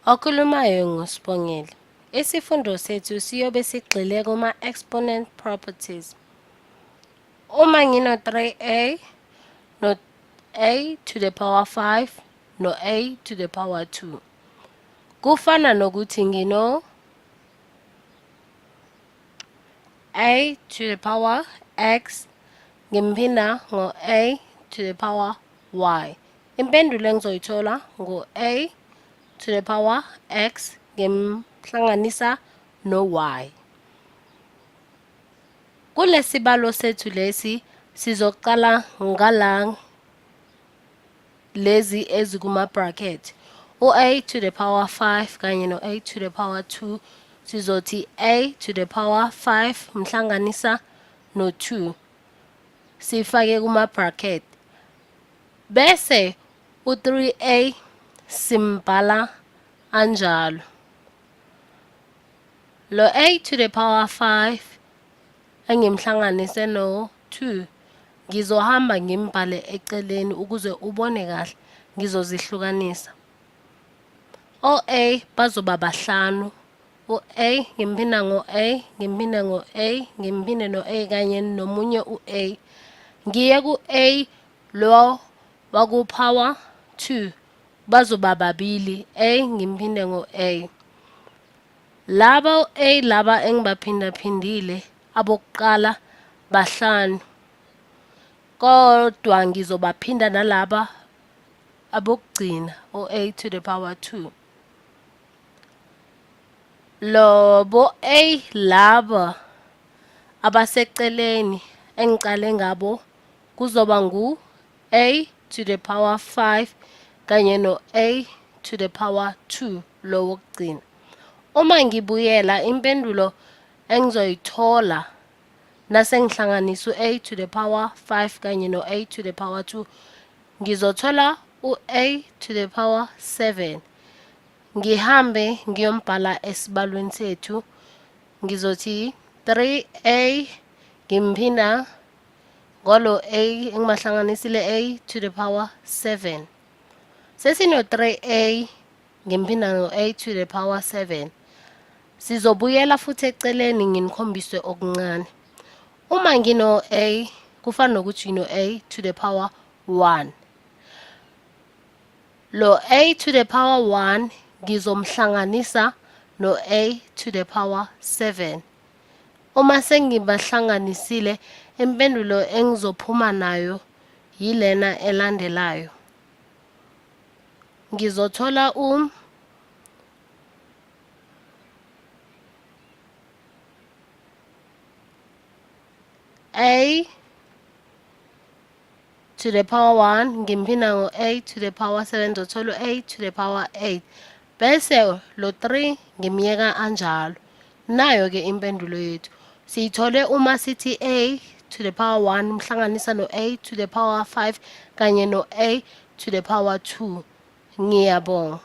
Okhulumayo nguSibongile. Isifundo sethu siyobe sigxile kuma-exponent properties. Uma ngino-3a no-a to the power 5 no-a to the power 2, kufana nokuthi ngino a to the power x ngimphinda ngo-a to the power y. Impendulo engizoyithola ngu-a to the power x ngimhlanganisa no-y. Kulesibalo sethu lesi sizoqala ngala lezi ezikuma-bracket. U-a to the power 5 kanye no-a to the power 2, sizothi a to the power 5 mhlanganisa no-2, sifake kuma-bracket, bese u-3a simbhala anjalo. Lo a to the power 5 engimhlanganise no-2 ngizohamba ngimbhale eceleni ukuze ubone kahle. Ngizozihlukanisa. O-a bazoba bahlanu. U-a ngimphinda ngo-a, ngimphinda ngo-a, ngimphinde no-a kanye nomunye u-a. Ngiye ku-a lo waku-power 2, bazoba babili, a ngimphinde ngo-a. Laba o-a laba engibaphindaphindile abokuqala bahlanu, kodwa ngizobaphinda nalaba abokugcina, o-a to the power 2. Lobo a laba abaseceleni engiqale ngabo kuzoba ngu-a to the power 5 kanye no-a to the power 2 lo wokugcina. Uma ngibuyela, impendulo engizoyithola nasengihlanganisa u-a to the power 5 kanye no-a to the power 2, ngizothola u-a to the power 7. Ngihambe ngiyombhala esibalweni sethu, ngizothi 3a ngimphinda ngolo a engibahlanganisile, a to the power 7. Sesino 3a ngimphinda ngo-a to the power 7. Sizobuyela futhi eceleni nginikhombise okuncane. Uma ngino-a kufana nokuthi ngino-a to the power 1. Lo a to the power 1 ngizomhlanganisa no-a to the power 7. Uma sengibahlanganisile, impendulo engizophuma nayo yilena elandelayo. Ngizothola u a to the power 1 ngimphinda ngo-a to the power 7, ngizothola u-a to the power 8, bese lo 3 ngimyeka anjalo. Nayo-ke impendulo yethu siyithole uma sithi a to the power 1 umhlanganisa no-a to the power 5 kanye no-a to the power 2. Ngiyabonga.